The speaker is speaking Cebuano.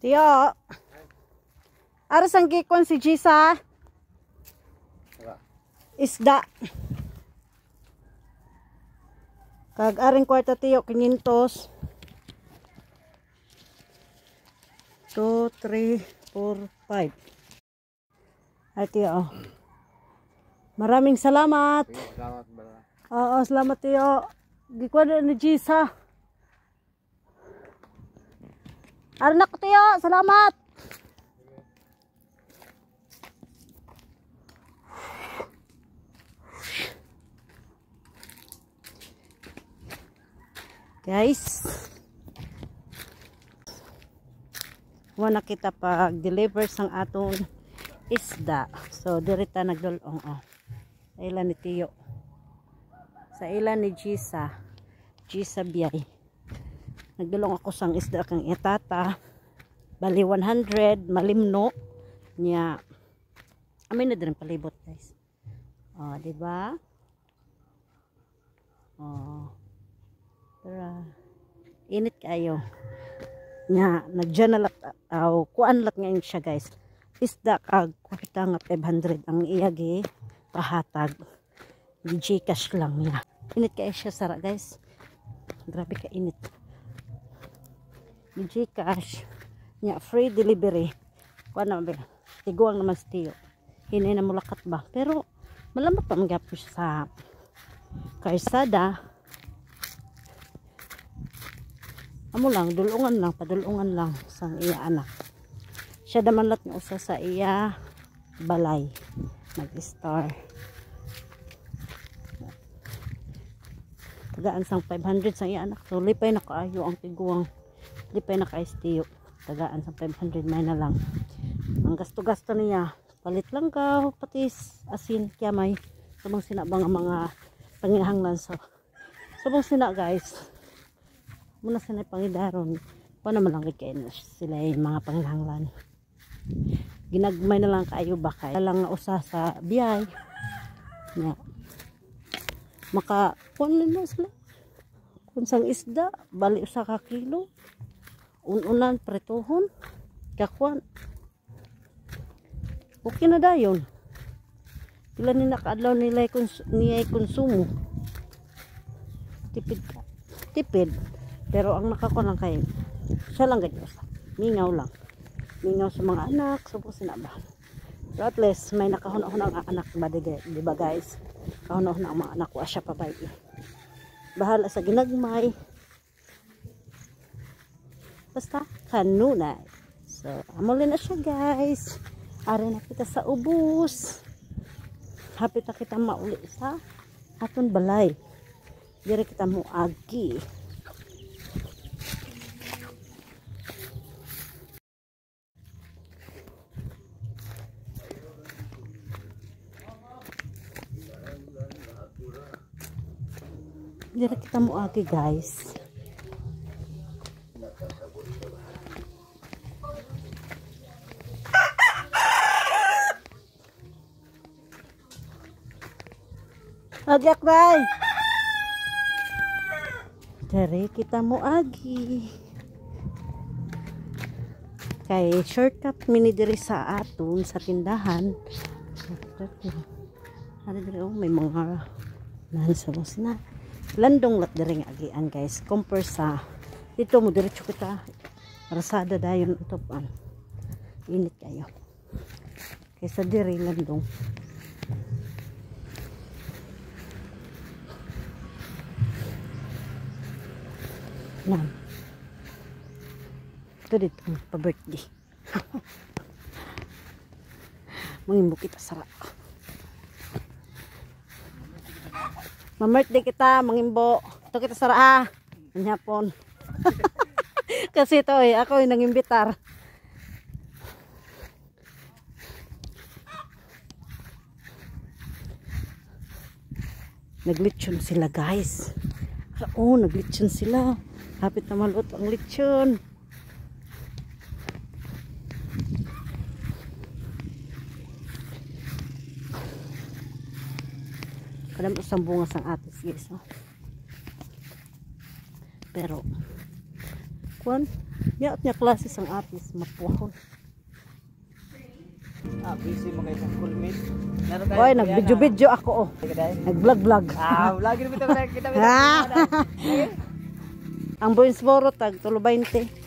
Tiyo. Aras ang gikon si Gisa. Isda. Kag aring kwarta tiyo, 500. 2, 3, 4, 5. Ay tiyo. Oh. Maraming salamat. Salamat bala. Oo, salamat tiyo. Gikuan ni Gisa. Arnak tiyo, salamat. Guys, wala kita pag-deliver sang atong isda. So, dirita nagdulong oh. Sa ila ni Tiyo. Sa ila ni Gisa. Gisa Biyay. Nagdulong ako sang isda kang itata. Bali 100, malimno. Nya. Amin na din palibot, guys. Oh, di ba? Oh. Tara. Init kayo. Nga, nagdyan aw, kuan lat ngayon siya, guys. Isda kag kwarta nga 500 ang iyagi pahatag. Gcash lang niya. Init kayo siya sara, guys. Grabe ka init. Gcash. Nya, free delivery. Kuan naman ba? Tiguang naman si Tiyo. Hinay na mulakat ba? Pero malamot pa magyapon siya sa karsada. Amo lang, dulungan lang, padulungan lang sang iya anak. Siya daman lat nga usa sa iya balay. Nag-star. Tagaan sang 500 sang iya anak. So, lipay na kaayo ang tiguang. Lipay na kaayo tiyo. Tagaan sang 500 may na lang. Ang gasto-gasto niya, palit lang ka, patis, asin, kiamay. Subong sina ba nga mga panginahanglan. So, subong sina, guys. Muna sila pangidaron. Paano naman lang kayo na sila yung mga panginahanglan. Ginagmay na lang kayo ba kay lang usa sa biyay. Nga. Maka kuan na sila. Kun sang isda, bali usa ka kilo. Un-unan prituhon. Kakuan. Okay na dayon. Pila ni nakaadlaw nila niya konsumo. Tipid ka. Tipid. Pero ang nakakuan lang kay siya lang ganyan. Mingaw lang. Mingaw sa mga anak, supo sina ba. Pero at least may nakahuna-huna ang anak ba, di ba guys? Kahuna-huna ang mga anak ko, siya pa ba. Bahala sa ginagmay. Basta kanunay. So, amulin na siya, guys. Ari na kita sa ubos. Hapit na kita mauli sa aton balay. Dire kita moagi. Dire kita moagi, guys. Agyak bay. Dire kita moagi. Kay shortcut mini diri sa aton sa tindahan. Ari diri oh, may mga nansabos na. Landong lat diri nga agian, guys. Compare sa dito mo diretso kita rasada dayon utopan. Init kayo. Kaysa diri landong. Nam. Ito dito pa birthday. Mangimbo kita sara. Ma-birthday kita, mangimbo. Ito kita sara ah. Anyapon. Kasi ito eh, ako yung nangimbitar. Naglitsyon sila, guys. Oo, naglitsyon sila. Hapit na maluto ang lechon. Alam mo, isang bunga sang atis, guys. Oh. Pero, kuan, Miyaot niya klase sang apis, mapuhon. Ah, busy mo kayo sa schoolmate. Meron tayo. Oy, nag-video-video ako oh. Nag-vlog-vlog. Ah, vlog kita kita kita. Ah! Ang Boonesboro tag tulo 20.